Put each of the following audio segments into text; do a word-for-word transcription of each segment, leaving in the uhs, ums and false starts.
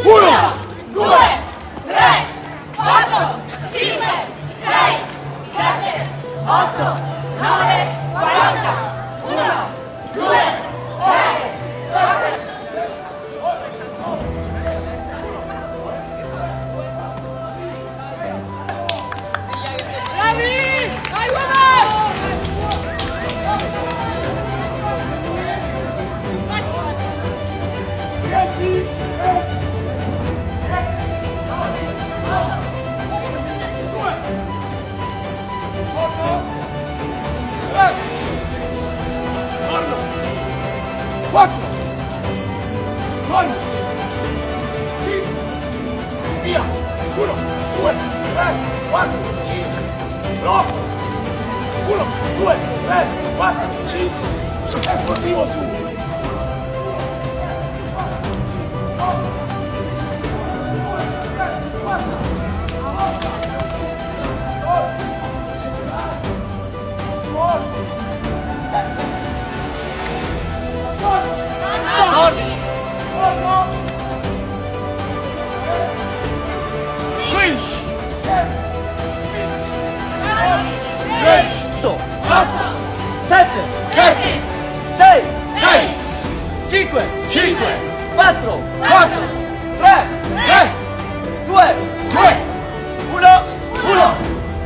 Uno, due, tre, quatro, cinque, sei, sette, otto, nove, quaranta. Uno, due, tre, quatro, cinque, sei, sette, otto, nove, quaranta. Bravi! Dai, guarda! Quatro! Fermo! Cinque! Via! Uno, due, tre, quatro, cinque! Troppo! Uno, due, tre, quatro, cinque! Esplosivo su! Quattordici. Quindici. Dodici. Otto. Sette. Sette. Sei. Sei. Cinque. Cinque. Quatro. Quatro. Tre. Tre. Due. Due. Uno. Uno.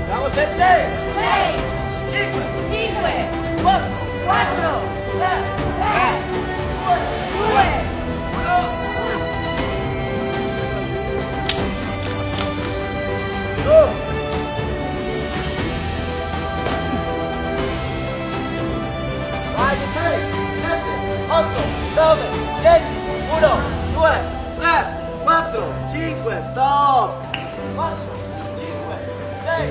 Andiamo, sette. Sei. Cinque. Cinque. Quatro. Quatro. Tre. Tre. Due. Due. Uno. Uno. Vai, sei, sette, otto, nove, dieci, uno, due, tre, quatro, cinque, stop! Quatro, cinque, sei,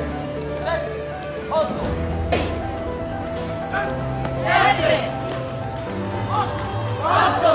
sette, otto, sette, sette, otto, otto,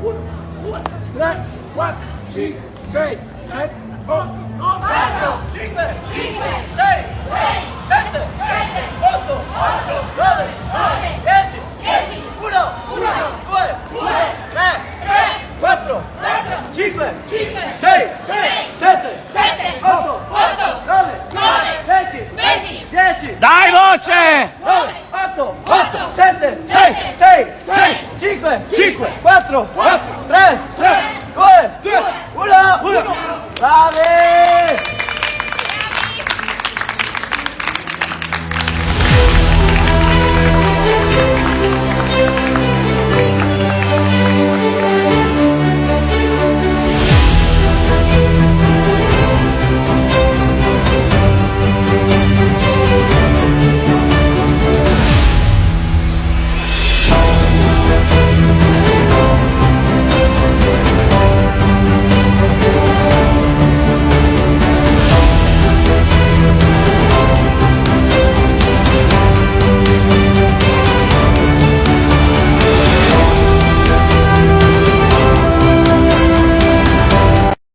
uno, due, tre, quatro, cinque, sei, sette, otto, nove, quatro, cinque, cinque, sei, sei, sette, sette, otto, otto, nove, nove, dieci, dieci, uno, uno, due, due, tre, tre, quatro, quatro, cinque, cinque, sei, sei, sette, sette, otto, otto, nove, nove, venti, venti, dieci. Dai, voce! Nove, otto, otto, sette, sei, sei, sei, cinque, cinque, quatro, quattro, tre, tre, due, due, uno, uno. Bravi!